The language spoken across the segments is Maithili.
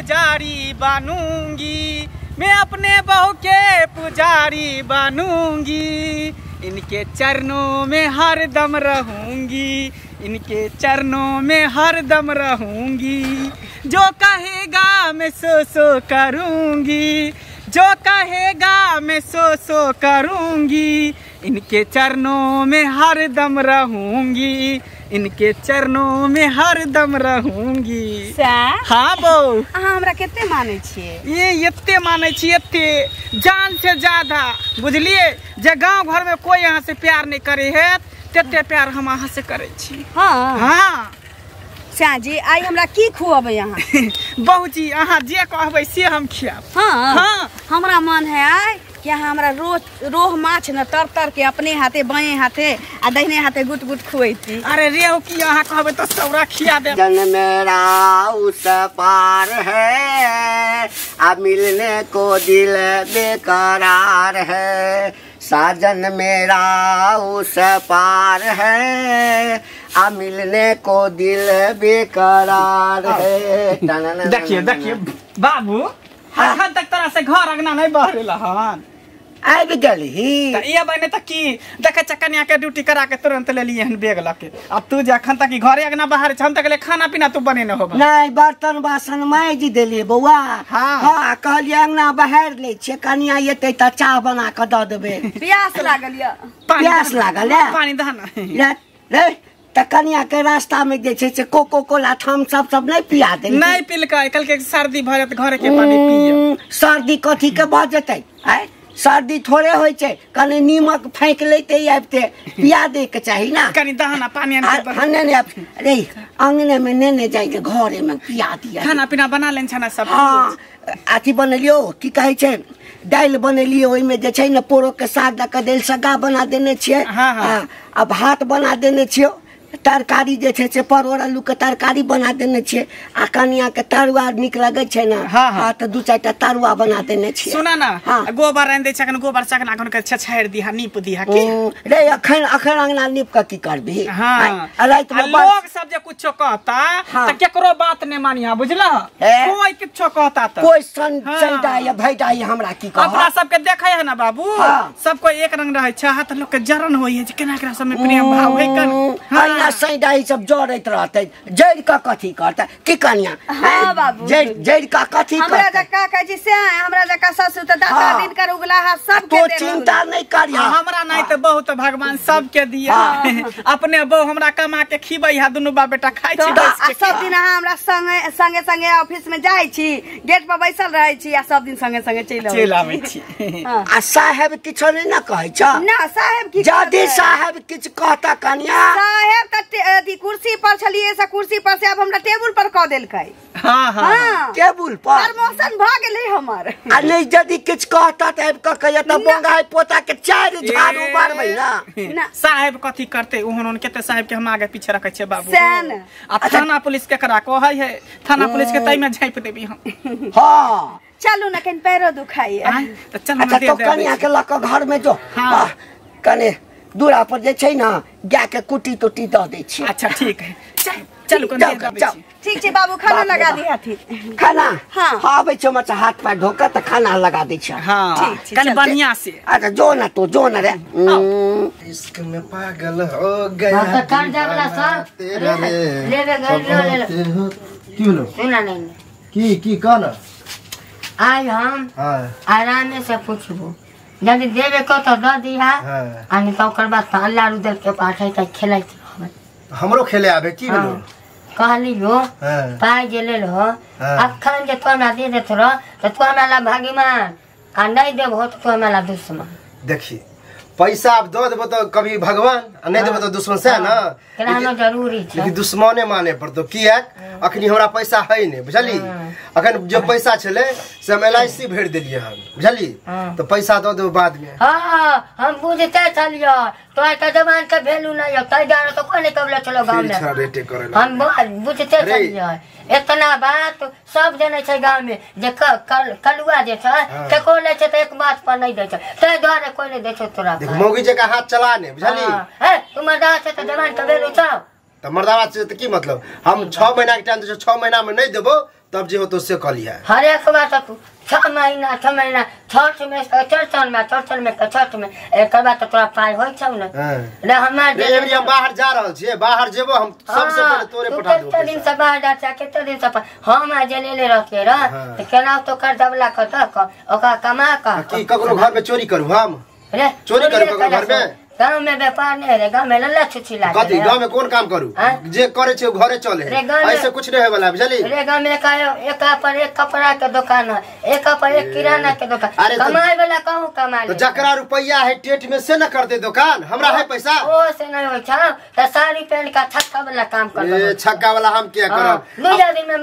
पुजारी बनूंगी, मैं अपने बहू के पुजारी बनूंगी, इनके चरणों में हर दम रहूंगी, इनके चरणों में हर दम रहूंगी, जो कहेगा मैं सो सो करूंगी, जो कहेगा मैं सो सो करूंगी, इनके चरणों में हर दम रहूंगी, इनके चरणों में हर दम रहूंगी। हाँ बहू, अहाँ हमरा कते मानै छियै? ये एते मानै छियै, एते जान से ज्यादा, बुझलिए? जे गांव घर में कोई यहाँ से प्यार नहीं करे है तेते प्यार हम अहाँ से करे छी। हाँ हाँ जी, आई हमरा की खुअबै अहाँ? बहू जी, अहाँ जे कहबै से हम खियाब। हाँ हाँ, हमरा मन है आइ कि अहाँ हमरा रोह माछ न तर तर के अपने हाथे बाएं हाथे आ दाहिने हाथे गुट गुट खुएती। अरे रेहू की अहाँ कहबै तो सौरा खिया देब। जन मेरा उस पार है, आ मिलने को दिल बेकरार है, साजन मेरा उस पार है, आ मिलने को दिल बेकरार है। देखिए देखिए बाबू, अखन तक तरह से घर अंगना नहीं बहरेला हन। आबि गेलही त ये बने त की देखे चकनिया के ड्यूटी करा के तुरंत ले लिए हन बैग लके। अब तू जे अखन तक घरे अंगना बाहर छन तक ले खाना पीना तू बनेने होबा। नहीं, बर्तन बासन माजि देलिए बौआ। हाँ हाँ, कहलिए अंगना बहार ले छियै, कनिया एतै त चाह बना के the देबै। प्यास लागल य, प्यास लागल य, पानी दह ना रे। त कनिया के रास्ता में जे छै से कोको कोला थम्स अप सब नहीं पिया देलकै? नहीं पिलकै, कहलकै सर्दी भ जात घरे के पानी पिय। सर्दी कथी के भ जेतै? आय सर्दी थोड़े होइ छै, कनि नीमक फेंक लेते आबिते पिया दे के चाही ना। कनि दहना पानी आनि के हने ने रे, अंगने में नेने जाय के घरे में पिया दिया। खाना पीना बना लेन छना सब? हाँ, अथी बनेलियो की कहै छै, दालि बनेलियो, ओहिमे जे छै ने पोरो के साग दऽ के दालि सग्गा बना देने छियै। हाँ हाँ, आ भात बना देने छियै, तरकारी जे छै से परोड़ आलू के तरकारी बना देने छियै, आ कनिया के तरुआ नीक लगै छै ने। हाँ हाँ, तऽ दू चारिटा तरुआ बना देने छियै। सुना ना, हाँ, गोबर आनि दै छै, अखन गोबर चकना अखन के छछाड़ि दिहा, नीप दिहा की रे? अखन अखन अंगना नीप के की करबही? हाँ, राति में लोग सब जे कुछो कहता त केकरो बात नहीं मानिहा, बुझलह? कोई किछो कहता त कोई सैडा या भैडा हमरा की कहत? अपना सबके देखे है ना बाबू, सब कोई एक रंग रहै छै, हाथ लोग के जरन होइ है जे केना एकरा सब में प्रेम भाव है कन। सैडाई सब जरैत रहतै, जरि कऽ कथी करतै की कनिया? हाँ बाबू, जरि जरि कऽ कथी हमरा करतै? जका कहै छी से, हमरा जका ससुर त दाता दिन कर उगलाहा सब के तो दे। चिंता नहीं करिहा, हमरा नहीं त बहुत भगवान सबके दिया। अपने बहू हमरा कमा के खिबै है, दुनू बाप बेटा खाइ छी। आ सब दिन अहाँ हमरा संगे संगे संगे ऑफिस में जाइ छी, गेट पर बैसल रहै छी, आ सब दिन संगे संगे चलि आबै छी। आ साहेब किछो नहीं ना कहै छ? ना साहेब की जदि साहेब किछु कहता कनिया? साहेब त कुर्सी पर छलिए से कुर्सी पर से अब हमरा टेबुल पर क देलकै। हाँ हाँ, टेबुल पर प्रमोशन भ गेलै हमर। आ नहीं यदि किछु कहता त आबि कऽ कहिया त बोंगाई पोता के चारि झाड़ू मारबै ना। साहेब कथी करते? ओहन ओहन केते साहेब के हम आगे पीछे रखै छियै बाबू। आ थाना पुलिस केकरा कहै है? थाना पुलिस के तै में झाँपि देबी हम। हाँ चलू ना, कनि पैरो दुखाइए त चलू। अच्छा तो कनिया के लऽ कऽ घर में जो। हाँ, कने दूरा पर जे छै ना गाय के कुटी तुटी दऽ दै छियै। अच्छा ठीक है, चलू कनि। ठीक छै बाबू, खाना लगा दी हथिन। खाना? हाँ हाँ, आबै छै मचा हाथ पैर धो कऽ तऽ खाना लगा दै छियै। हाँ ठीक छै, कनि बढ़िया से। अच्छा जो ना तो जो ना रे। इश्क में पागल हो गया तो कर्जा वाला सर लेबे गइल ले ले। की भेलो? सुना नहीं की की कहना? आज हम आराम से पूछबो, यदि देबे को तो the दिहा, आ नहीं तो ओकर बाद अल्लाह रुदल के पाठ है त खेलै हमरो खेले आबे। की भेलो? कहली हो पाई जे लेल हो, अखन जे तू हमरा दे देत रह त तू हमरा ला भाग्यमान, आ नहीं देबहो त तू हमरा ला दुश्मन। देखी पैसा आप दऽ देबो तो कभी भगवान, आ नहीं देबो तो दुश्मन से ना। केना जरूरी छै, लेकिन दुश्मने माने पड़तो। किएक अखनी हमरा पैसा है नहीं, बुझली? अखन जो पैसा छलै से हम LIC भरि देलियै हन, बुझली? तो पैसा दऽ देबो बाद में। हाँ हम बुझते छलियै, तोरा के जवान के वैल्यू नहीं है, तै दुआरे तो कोई नहीं कबले चलो गाँव में। हम बुझते छलियै इतना बात सब जनै छै गाँव में जे कलुआ जे छै केकरो लै छै त एक बात पर नहीं दै छै, तै दुआरे कोई नहीं दै छै तोरा। देख मौगी जका हाथ चला ने, बुझली? हे तू मर्दा छै त जवान के वैल्यू छौ। त मर्दावा छै त की मतलब हम 6 महीना के टाइम दै 6 महीना में नहीं देबो तब जे होतो से कहलिए हर एक बात तू 6 महीना 6 महीना छठ में चौरचन में चौरचन में छठ में एक बात तोरा पाई होय छौ ने रे हमरा रे हम बाहर जा रहल छियै बाहर जेबो हम सबसे पहिले तोरे पठा देबो कते दिन से बाहर जा छै कते दिन से हम आ जे ले रहतियै र त केना तो कर दबला क त ओकरा कमा क की ककरो घर में चोरी करू हम रे चोरी करू ककरो घर में गांव में व्यापार नहीं रे गांव में लल्ला छुछी लागे कथी गांव में कौन काम करू जे करे छे घरे चले ऐसे कुछ नहीं वाला बुझली रे गांव में एक पर एक कपड़ा के दुकान है एक पर एक किराना के दुकान कमाए वाला कहूं कमा ले तो जकरा रुपया है टेट में से न कर दे दुकान हमरा है पैसा ओ से नहीं होय छ त साड़ी पहन का छक्का वाला काम कर ए छक्का वाला हम क्या करब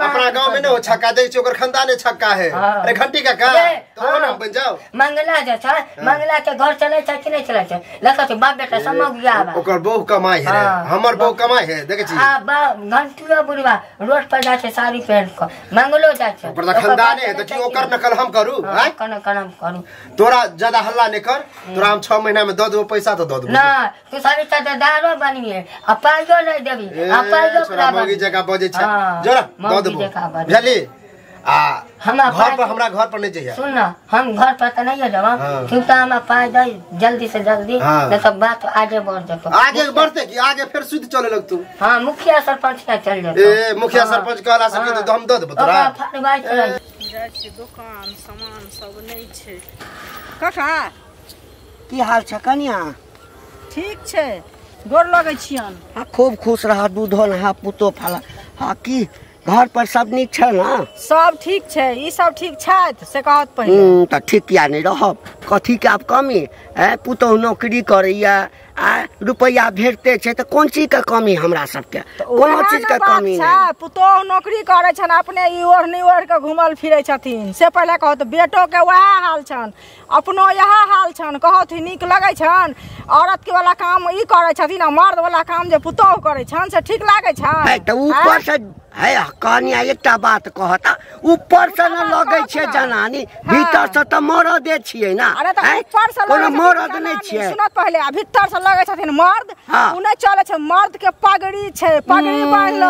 अपना गांव में न हो छक्का दे छै ओकर खानदाने छक्का है अरे घंटी का का तो ना बन जाओ मंगला जे छ मंगला के घर चले छ कि नहीं चले छ लखा बेटा समझ गया ओकर बहु कमाई है हमर बहु कमाई है देखे छी आ बा घंटुआ बुढ़वा रोड पर जाय छै साड़ी पहन के मंगलो जाय छै ओकर खानदान है त की ओकर नकल हम करू हां ओकर नकल हम करू तोरा ज्यादा हल्ला नहीं कर तोरा हम 6 महीना में द देबो पैसा त द देबो ना तू साड़ी त दारो बनिए आ पाइयो नहीं देबी आ पाइयो छोरा मौगी जगह बजै छै जोरा द देबो बुझली आ हमरा घर पर हमरा घर पर नहीं जइया सुन ना हम घर पर त नहीं जब तू त हमरा पाई दे जल्दी से जल्दी नहीं तो बात आगे बढ़ जतो आगे बढ़ते कि आगे फिर सुध चले लग तू हां मुखिया सरपंच के चल जतो ए मुखिया सरपंच कहला से तो हम the देबो तोरा फरवाई चल जाय छी दुकान सामान सब नहीं छै काका की हाल छै कनिया ठीक छै गोर लगै छियन हां खूब खुश रह दूधो नहा पुतो फला हां की घर पर सब नीक छै ना सब ठीक छै ई सब ठीक छै से कहत पहिले त ठीक किया नहीं रहब कथी के आब कमी ए पुतोह नौकरी करैया आ रुपया भेटते छै त कोन चीज के कमी हमरा सबके कोनो चीज के कमी नहीं पुतोह नौकरी करै छन अपने ई ओढ़नी ओढ़ के घुमल फिरै छथिन से पहिले कहत बेटो के वएह हाल छन अपनो यह हाल छन कहत नीक लगै छन औरत के वाला काम ई करै छथिन आ मर्द वाला काम जे पुतोह करै छन से ठीक लागै छन त ऊपर से है कनिया एकटा बात कहता ऊपर से न लगै छै जनानी भीतर से त मरदे छियै ना अरे त ऊपर से कोनो मरद नै छियै सुनत पहिले आ भीतर से लगै छथिन मर्द उ नै चलै छै मर्द के पगड़ी छै पगड़ी बान्हलो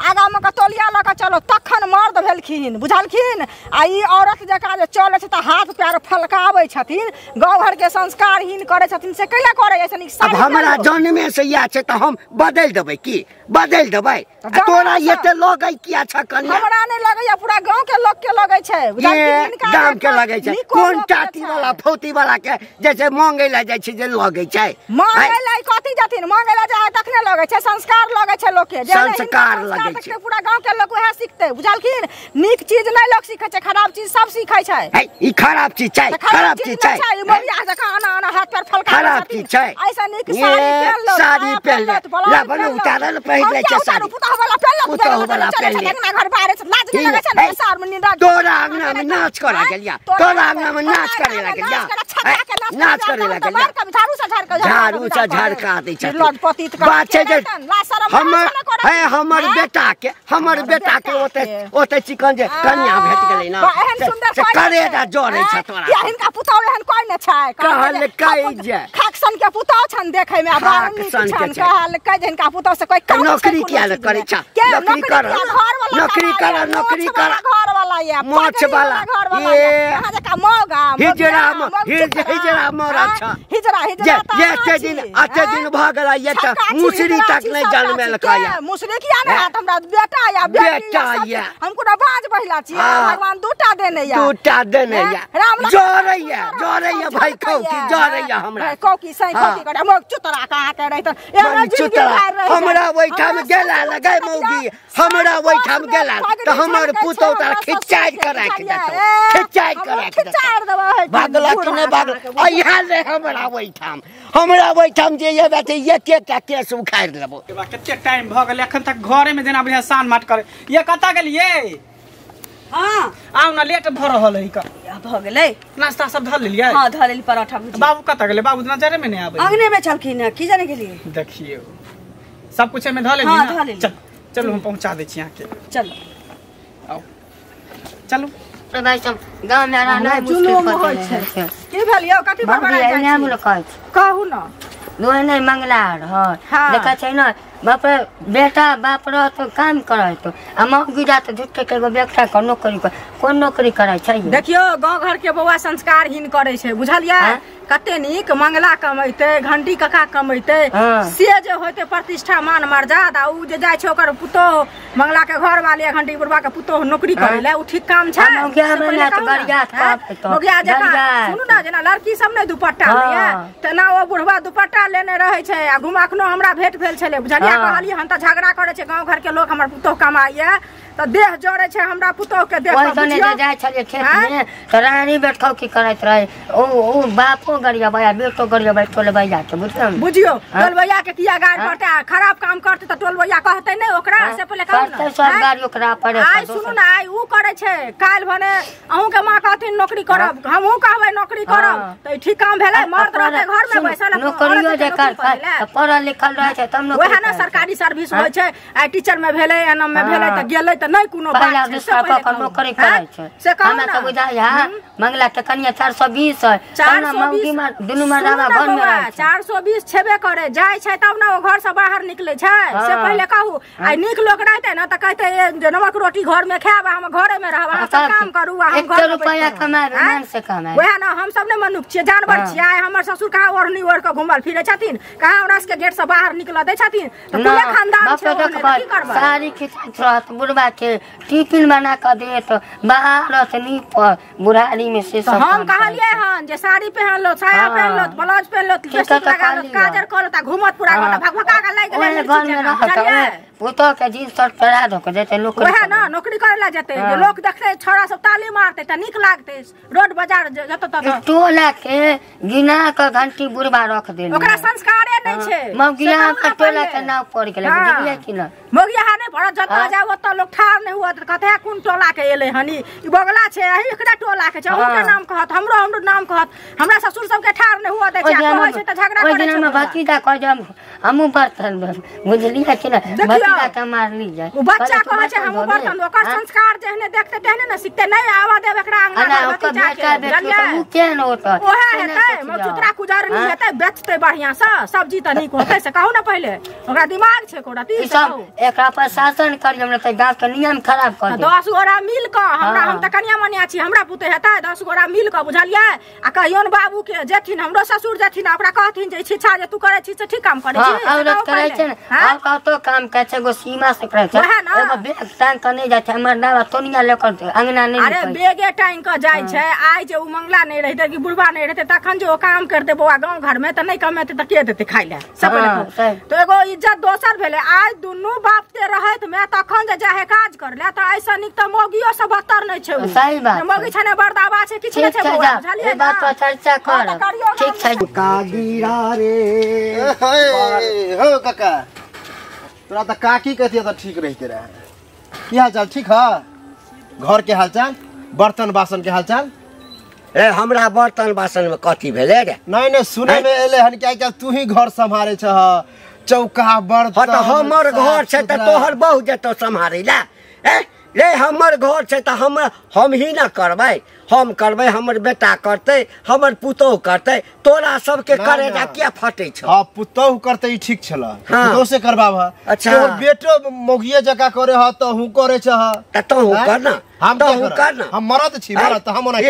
आगा में के तौलिया ल के चलो तखन मर्द भेलखिन बुझलखिन आ ई औरत जकाँ जे चलै छै त हाथ पैर फलकाबै छथिन गाँव घर के संस्कारहीन करै छथिन से कैला करै ऐसे नीक अब हमरा जन्मे से इएह छै त हम बदलि देबै की बदलि देबै तोरा एते लगै किया छ कनिया हमरा नै लगैया पूरा गांव के लोग के लगै छै गांव के लगै छै कोन टाटी वाला फौती वाला के जैसे मांगै ला जाइ छै जे लगै छै मांगै ला कथी जथिन मांगै ला जाइ तखने लगै छै संस्कार लगै छै लोग के संस्कार लगै छै पूरा गांव के लोग वएह सिखतै बुझलखिन नीक चीज नै लोग सिखै छै खराब चीज सब सिखै छै ई खराब चीज छै खराब चीज छै ई मरिया जकाँ आना आना हाथ पैर फलका खराब चीज छै ऐसा नीक साड़ी पहिन लो साड़ी पहिन ला बन उतारल पहिन लै छै साड़ी पुतोह वाला पहिन लो घर बाहर से लाज नहीं लगै छै ने सार में निंदा तोरा अंगना में नाच करा गेलिया तोरा अंगना में नाच करे लागलिया नाच करे लागलिया झाड़ू से झाड़का झाड़ू से झड़का दै छै लड़पति बात छै जे हमर है हमर बेटा के ओते ओते चिकन जे कन्या भेट गेलै ना से करेजा जरै छै तोरा किया हिनका पुतोह एहन कोइ नै छै कहल कै जे खाकसन के पुतोह छन देखै में खाक सन के कहल कै जे हिनका पुतोह से कोइ काम नौकरी किया न करै छ नौकरी कर नौकरी कर नौकरी कर घर वाला या मोछ वाला ये अहाँ जका मौगा हिजरा हिजरा मरा छ हिजरा हिजरा जे एते दिन एते दिन भ गेला ये त मुसरी तक नै जनमेल कया मुसरी किया नै हाथ हमरा बेटा या बेटा या हम कोनो बाज बहिला छी भगवान दूटा देने या दूटा देने या जरैया जरैया भाई कौ की जरैया हमरा कौ की सही कौ की करे मोग चुतरा कहाँ के रहितन एना जिंदगी भर रही हमरा ओइठाम गेला लगै मौगी हमरा ओइठाम गेला त हमर पुतौ तार खिचाइ के राखि देतौ खिचाइ के राखि देतौ भागला कि नै भागला अइहा रे हमरा ओइठाम हमरा ओइठाम जे एबे त एक एकटा केस उखाड़ि लेबो कते टाइम भ गेलै अखन तक घरे में जेना बुझा सान माट करे ये कता गेलियै हां आउ ना लेट भ रहल है का भ गेलै नाश्ता सब ध लेलियै हां ध लेली पराठा भुजिया बाबू कता गेलै बाबू नजरे में नै आबै अंगने में छलखिन की जाने गेलियै देखियौ सब कुछ में ध लेली ना चल चलू हम पहुंचा दै छी अहाँ के चल आओ चलू रे भाई सब गांव में रहना मुश्किल हो छै की भेल यौ कथि बड़बड़ाइ जाइ छी कहू न लोहे नै मंगला रह देखै छै न बाप बेटा बाप रह तो काम करत आ मौगी जात झूठे के एगो बेटा के नौकरी कर कोन नौकरी करै छै। देखियो गांव घर के बौआ संस्कारहीन करै छै बुझलियै। कते नीक मंगला कमैते घंटी कका कमैते से जे होते प्रतिष्ठा मान मर्यादा उ जे जाइ छै ओकर पुतोह मंगला के घर वाले घंटी बुढ़वा के पुतोह नौकरी करै ले उ ठीक काम छै। मौगिया जकाँ सुनू ना जेना लड़की सब नै दुपट्टा लैया तेना ओ बुढ़वा दुपट्टा लेने रहै छै आ घुमा अखनो हमरा भेंट भेल छलै बुझलियै। कहलियै हम तऽ झगड़ा करै छै गाँव घर के लोक हमर पुतोह कमाइया तऽ देह जरै छै हमरा पुतोह के देह ओहि दने जे जाइ छलियै खेत में तऽ रानी बैठौ की करैत रहे ओ ओ बापो गरियाबै बेटो गरियाबै टोलबैया के बुझलियै। बुझियो टोलबैया के किया गारि पड़तै आ खराब काम करतै तऽ टोलबैया कहतै नै ओकरा से पहिले कहू ना सब गारि ओकरा पड़े। आइ सुनू ना आइ उ करै छै काल्हि भने अहूँ के माँ कहथिन नौकरी करब हमहूँ कहबै नौकरी करब तऽ ठीक काम भेलै। मर्द रहतै घर में बैसल नौकरियो जे करतै तऽ पढ़ल लिखल रहै छै तब वएह ना सरकारी सर्विस होइ छै आइ टीचर में भेलै एनम में भेलै तऽ गेलै तऽ नै कोनो बात छै से पहिले नौकरी करै छै से कहू हमरा तऽ बुझाइ है मंगला के कनिया 420 है तब मौगी मार दुनू मर्दावा घर में रहै 420 छेबे करे जाइ छै तब ना ओ घर से बाहर निकलै छै से पहिले कहू। आइ नीक लोक रहतै ना तऽ कहतै जे नमक रोटी घर में खायब हम घरे में रहब अहाँ सब काम करू आ हम घर रुपैया कमाएब मान से कमाएब। वएह ना हम सब नै मनुख छियै जानवर छियै। आइ हमर ससुर कहाँ ओढ़नी ओढ़ के घुमल फिरै छथिन कहाँ हमरा सबके गेट से बाहर निकल दै छथिन तऽ कुले खानदान छै की करबै। सारी खिचैत रहत बुढ़वा के टिफिन बना के देत बाहर रहत नीप बुढ़ारी में से सब। हम कहलियै हन जे साड़ी पहन लो साया पहन लो ब्लाउज पहन लो लिपस्टिक लगा लो काजर कर लो त घुमत पूरा घर भगभगा के लागि गेलै घर में रहत पुतोह के जींस शर्ट पहिरा दो के जेतै नौकरी वएह ना नौकरी करे ला जेतै जे लोक देखतै छोरा सब ताली मारतै त नीक लागतै रोड बाजार जत तत टोला के गिना के घंटी बुढ़वा रख देल ओकरा संस्कारे नै छै। मौगिया के टोला के नाव पड़ गेलै बुझलियै कि ना मौगिया नै पड़त जत जाय ओत लोक ठार नै हुआ कहतै कोन टोला के एलै हनी ई बगला छै एही एकरा टोला के छै अहूँ के नाम कहत हमरो हमरो नाम कहत हमरा ससुर सब के ठार नै हुआ दै छै कहै छै त झगड़ा करै छै। ओइ दिन भतीजा कह जे हमहूँ बर्तन बुझलियै कि ना भतीजा के मारली जाय उ बच्चा कहै छै हमहूँ बर्तन ओकर संस्कार जेहने देखतै तेहने ने सिखतै नै आवा देब एकरा अंगना भतीजा के बुझलियै उ केहन होतै ओहे हेतै मचुतरा कुजरनी हेतै बेचतै बढ़िया से सब्जी त नीक होतै से कहू ना पहिले ओकरा दिमाग छै कोरा ती सब एकरा पर शासन करियौ न त गांव के नियम खराब कर दे। 10 गोरा मिल क हमरा हम त कनिया मनिया छी हमरा पुते हेतै 10 गोरा मिल क बुझलियै आ कहियोन बाबू के जेथिन हमरो ससुर जेथिन ओकरा कहथिन जे शिक्षा जे तू करै छी से ठीक काम करै छी। औरत करै छै ने आब कतो काम करै छै एगो सीमा से करै छै एगो बैग टांग के नै जाइ छै हमर दादा तोनिया ले कर अंगना नै। अरे बैगे टांग के जाइ छै आइ जे उ मंगला नै रहितै कि बुढ़वा नै रहितै तखन जे ओ काम करतै बौआ गांव घर में त नै कमेतै त के देतै खाइ ले सब तो एगो इज्जत दोसर भेलै। आइ दुनू बाप के रहैत में तखन जे जाहे काज करले त ऐसा नीक त मौगियो से बदतर नै छै। सही बात मौगी छै ने बर्दावा छै किछ नै छै बौआ बुझलियै बात पर चर्चा कर ठीक छै। कागिरा रे हो काका तोरा त काकी कहतियै त ठीक रहिते रहे। की हालचाल ठीक है घर के हालचाल बर्तन बासन के हालचाल? ए हमरा बर्तन बासन में कथी भेलै रे? नहीं नहीं सुने में एले हन क्या क्या तू ही घर सम्हारे छह चौका बर्तन। त हमर घर छै त तोहर बहु जेतौ सम्हारे ला ए रे हमर घर छै त हम ही ना करबै हम करबै हमर बेटा करतै हमर पुतोह करतै तोरा सबके करे जा किया फटै छौ? हां पुतोह करतै ई ठीक छल पुतोह से करबाब। अच्छा तोहर बेटो मौगिए जका करे ह त हूं करे छ त तोहू कर ना हम तोहू कर ना हम मरद छी मरद त हम ओना ए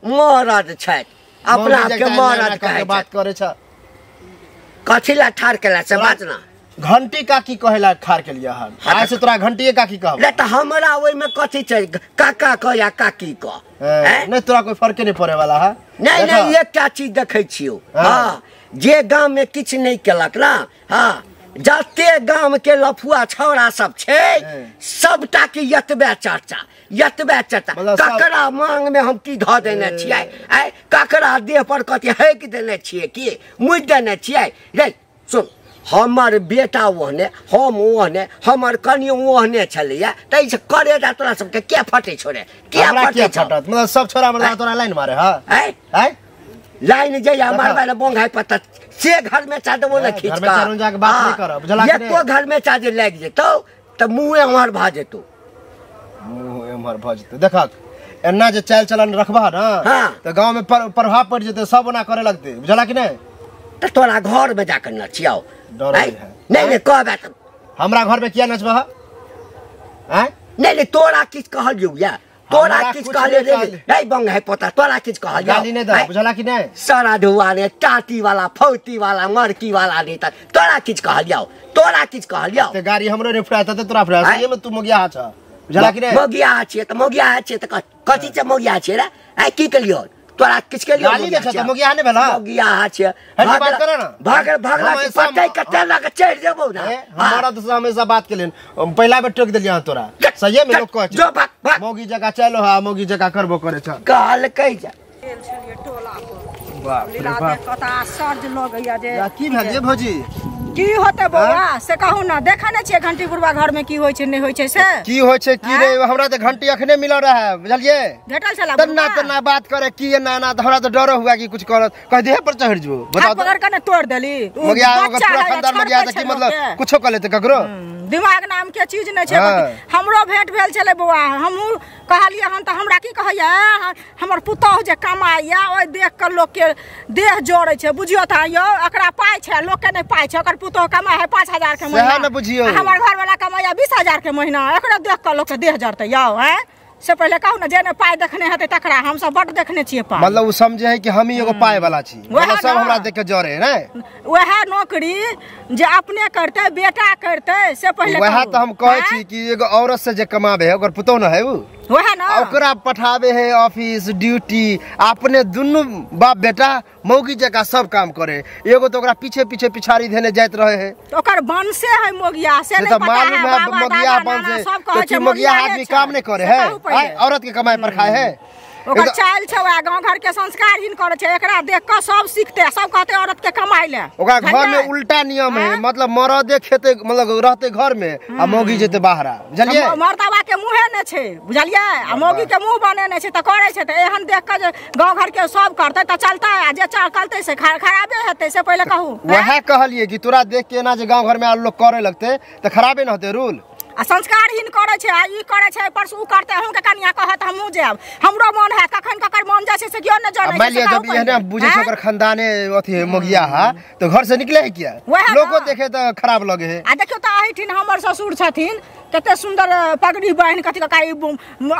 मरद छै अपना के मरद कहै बात करे छ कथी ला ठार केला से बात ना। घंटी काकी कहेला खार के लिए हम आइ से तोरा घंटीए काकी कहब ले त हमरा ओइ में कथी छै काका कह या काकी कह नहीं तोरा कोई फर्क नहीं पड़े वाला है। नहीं नहीं एकटा चीज देखै छियौ हां जे गांव में किछ नहीं केलक ना हां जते गांव के लफुआ छौड़ा सब छै सबटा के यतबे चर्चा यतबे चर्चा ककरा मांग में हम की धऽ देने छियै आइ ककरा देह पर कथी हेक देने छियै की मुइद देने छियै। रे सुन हमर बेटा ओहने हम ओहने हमर कनियो ओहने छलैया तै से करे जा तोरा सबके के फटै छौ रे के फटै छौ? मतलब सब छोरा मतलब तोरा लाइन मारे हां हैं लाइन जे मारबै ले बोंघाई पत्ता से घर में चा देबो ने खींच घर में चारू जाके बात नहीं करब बुझला कि एको घर में चा जे लागि जेतौ त मुंहे एम्हर भ जेतौ मुंह एम्हर भ जेतौ। देखक एना जे चाल चलन रखबा ना त गांव में प्रभाव पड़ जेतै सब ओना करे लगतै बुझला कि नहीं? त तोरा घर में जाकर नचियाओ डर है नहीं नहीं कहबे त हमरा घर में किया नचबह हैं? नहीं नहीं तोरा किछ कहलियौ या तोरा किछ कहले रे नहीं बंग है पोता तोरा किछ कहलियौ गाली नहीं दे बुझला कि नहीं सारा धुआ ने टाटी वाला फौती वाला मरकी वाला नहीं त तोरा किछ कहलियौ तोरा किछ कहलियौ ते गाड़ी हमरो रे फुराता त तोरा फुरा सही में तू मोगिया छ बुझला कि नहीं मोगिया छ त मोगिया छ त कथि छ मोगिया छ रे आ की कहलियौ तोरा किछ कहलियौ गाली दे छ त मोगिया ने भेला मोगिया छ बात कर ना भागल भागला के पटै कते लग चढ़ जेबौ ना हमरा त हमेशा बात केलियन पहिला बेर टोक देलियन तोरा सही में लोग कहै जो भाग भाग मोगी जगह चलो हा मोगी जगह करबो करे छ कहल कै जा गेल छलिए टोला पर बाप रे बाप कता आश्चर्य लगैया जे या की भेल जे भौजी की होते बौआ से कहू ना देखा नै छियै घंटी बुढ़वा घर में की होय छै नै होय छै से की होय छै की रे हमरा त घंटी अखने मिल रहा है बुझलिए भेटल छला तना तना बात करे की ना ना हमरा त डर हुआ कि कुछ करत कह देह पर चढ़ जो बताओ पकड़ के ने तोड़ देली मोगिया पूरा खानदान मोगिया त की मतलब कुछो कर लेते ककरो दिमाग नाम के चीज नै छै हमरो भेंट भेल छले बौआ हमहु कहलियै हन त हमरा की कहैया हमर पुतोह जे कमाइया ओइ देख के लोक के देह जोड़ै छै बुझियो त यौ एकरा पाइ छै लोक के नै पाइ छै ओकर पुतोह कमाइ है 5000 के महीना सएह न बुझियो हमर घर वाला कमाइया 20000 के महीना एकरा देख के लोक के देह जरतै यौ हैं से पहिले कहू ना जे ने पाइ देखने हेतै तकरा हम सब बड देखने छियै पाइ मतलब उ समझे है कि हम ही एगो पाइ वाला छी मतलब सब हमरा देख के जरे है ने वएह नौकरी जे अपने करते बेटा करते से पहिले वएह त हम कहै छी कि एगो औरत से जे कमाबे है ओकर पुतोह न है उ वएह ना ओकरा पठाबे है ऑफिस ड्यूटी अपने दुनू बाप बेटा मौगी जका सब काम करे एगो तो ओकरा पीछे पीछे पिछाड़ी धेने जाइत रहे है तो ओकर वंशे है मोगिया से नहीं पता मालूम है मोगिया वंश सब कहै छै मोगिया आदमी काम नहीं करे है औरत के कमाई पर खाए है ओकर चाल छै वएह गांव घर के संस्कारहीन करे छै एकरा देख के सब सीखते सब कहते औरत के कमाई ले ओकरा घर में उल्टा नियम है मतलब मरदे खेते मतलब रहते घर में आ मौगी जेते बाहर बुझलिए मर्दावा के मुंहे ने छै बुझलिए आ मौगी के मुंह बने ने छै त करे छै त एहन देख के जे गांव घर के सब करते त चलता आ जे चलते से खराबे हेतै से पहिले कहू वएह कहलिए कि तोरा देख के एना जे गांव घर में लोग करे लगते त खराबे न होते रूल आ संस्कारहीन करे छै आ ई करे छै परसू करते अहूँ के कनिया कहत हमहूँ जायब हमरो मन है कखन ककर मन जाइ छै से केओ ने जानै छै मान लिअ जब एहने बुझै छै ओकर खानदाने अथी मोगिया हा तो घर से निकले है किया लोको देखे त खराब लगे है आ देखियौ त एहिठिन हमर ससुर छथिन कते सुंदर पगड़ी बान्हि कथी कका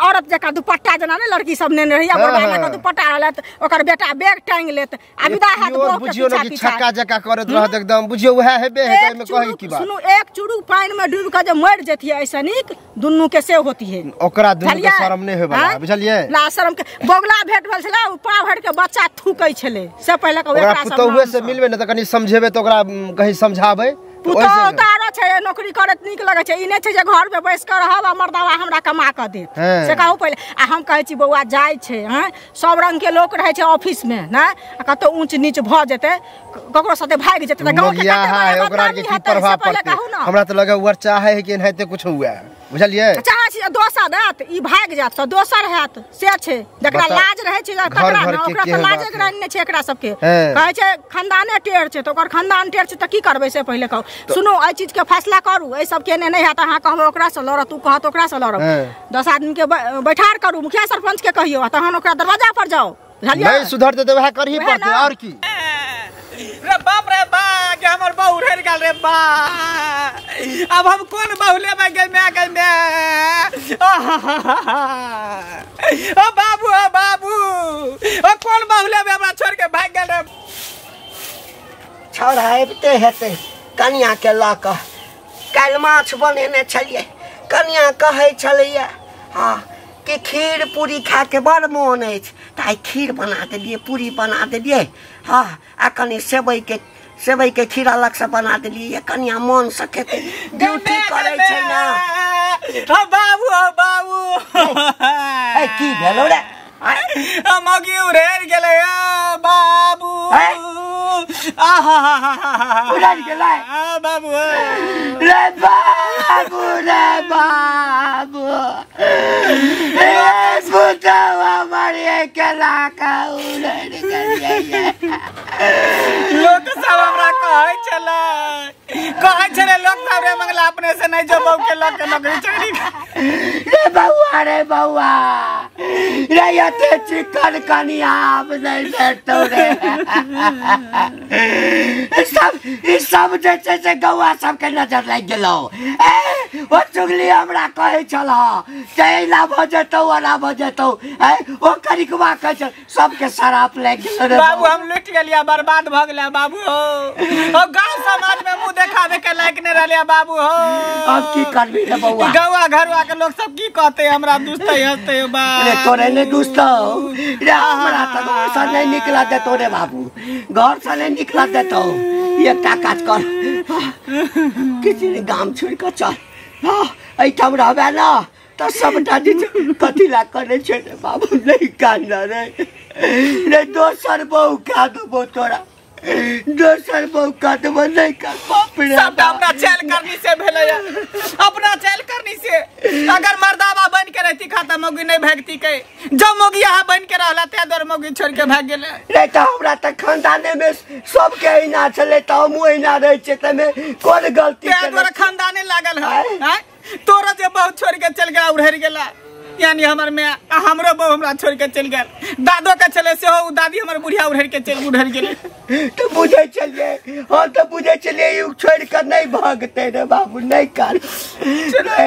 औरत जकाँ दुपट्टा जेना ने लड़की सब नेने रहैया बुढ़वा के दुपट्टा रहलत ओकर बेटा बैग टांगि लेत आ विदा हैत बुझियौ बुझियौ ने कि छक्का जकाँ करैत रहत एकदम बुझियौ वएह हेबे है त एमे कहै की बात सुनू एक चूरू पानि में डूबि के जे मरि जेतियै ऐसे नीक दुनू के से होती है ओकरा दुनू के शरम नहि होय वाला बुझलियै ला शरम के बगला भेट भेल छलै उ पाव भरि के बच्चा थूकै छलै से पहिले के ओकरा पुतौहे से मिलबै ने त कनी समझेबै त ओकरा कहीं समझाबै पुतोह तारो छै नौकरी करैत नीक लगै छै ई नहि छै जे घर में बैस के रहब आ मर्दावा हमरा कमा के देत से कहू पहिले आ हम कहै छी बौआ जाइ छै हैं सब रंग के लोक रहै छै ऑफिस में ने आ कतौ ऊंच नीच भऽ जेतै ककरो साथे भागि जेतै त गांव के कते ओकरा के की प्रभाव पड़तै हमरा त लगे उर चाहे है कि एनाहिते कुछ हुआ बुझलियै चाहै छी दोसर देत ई भागि जायत त दोसर हैत से छै जकरा लाज रहै छै तकरा ने ओकरा त लाजे ग्रहण नहि छै एकरा सबके कहै छै खानदाने टेढ़ छै त ओकर खानदान टेढ़ छै त की करबै से पहिले कहू सुनू एहि चीज के फैसला करू एहि सब केने नहि हैत अहाँ कहबै ओकरा से लड़त उ कहत ओकरा से लड़ब 10 आदमी के बैठार करू मुखिया सरपंच के कहियौ आ तहन ओकरा दरवाजा पर जाओ बुझलियै नहीं सुधरतै त वएह करही पड़तै और की रे बाप रे बा के हमर बहू रह गेल रे बा अब हम कोन बहू लेबै गे my गे my ओ बाबू ओ बाबू ओ कोन बहू लेबै हमरा छोड़ के भाग गेल रे छौड़ा आबिते हेतै कनिया के लऽ कऽ काल्हि माछ बनेने छलियै कनिया कहै छलैया हँ कि खीर पूरी खाके बड़ मोन अछि तऽ आइ खीर बना देलियै पूरी बना देलियै हँ आ कनि सेवइके खीर अलगसँ बना देलियै कनिया मोनसँ खेतै ड्यूटी करै छै ने बाबू बाबू की भेलौ रे मौगी उड़ेर गेलै बाबू उड़ेर गेलै बाबू रे बाबू रे बाबू रे पुतवा मरिए केला का उड़ेर गेलै लोक सब हमरा कहै छलै कहै छलै लोक सब रे मंगला अपने से नहीं जो बहू के लग के नौकरी चोरी रे बउआ रे बउआ रे एते चिकन कनिया आब नहि भेटतौ रे। सब ई सब जे छै से गौआ सबके नजर लागि गेलौ। ए ओ चुगली हमरा कहै छल जे एना भऽ जेतौ ओना भऽ जेतौ, ए ओ करिकवा कहै छल, सबके शराप लागि गेलौ रे बाबू। हम लुटि गेलियै, बर्बाद भऽ गेलै बाबू हो। गाँव समाज में मुँह देखाबे के लायक नहि रहलै बाबू हो। अब की करबी रे बौआ? गौआ घरवा के लोग सब की कहते हमरा, दुसते हंसते बा। रे तोरे नहीं दुसतौ रे, हमरा तऽ घर से नहीं निकला देतौ रे बाबू, घर से नहीं निकला देतौ। एकटा काज कर, किसी ने गाम छोड़ कऽ चल। हाँ एहिठाम रहबे न तऽ सबटा जे कथी ला करै छै रे बाबू। नहीं कान रे रे, दोसर बहू खा देबो तोरा, दोसर बहू खा देबो। नहीं कर बाप रे, सबटा अपना चैल करनी से भेलै, अपना चैल करनी से। अगर मर्दावा बन के रहती खाता मौगी नहीं भागती के, जब मौगी यहाँ बन के रहला ते दर मौगी छोड़ के भाग गेलै रे। तऽ हमरा तऽ खानदाने में सबके एना छलै तऽ हमहूँ एना रहै छियै, तमे कोन गलती ते तोरा खानदाने लागल है। तोरा जे बहू छोड़ के चल गेला उड़हर गेला, यानी हमर मैं हमरो बहू हमरा छोड़ के चल गेल। दादो के चले से हो दादी हमर बुढ़िया उड़हर के चल उड़हर गेलै। तो बुझै छलियै, हम तऽ बुझै छलियै ई छोड़ के नहीं भागते रे बाबू। नहीं कर रे,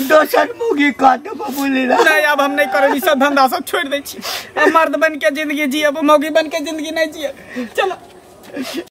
दोसर मुगी कऽ देबो बुझली ना। नहीं अब हम नहीं करब ई सब धंधा, सब छोड़ दै छी। अब मर्द बन के जिंदगी जियब, मौगी बन के जिंदगी नहीं जियब। चलो।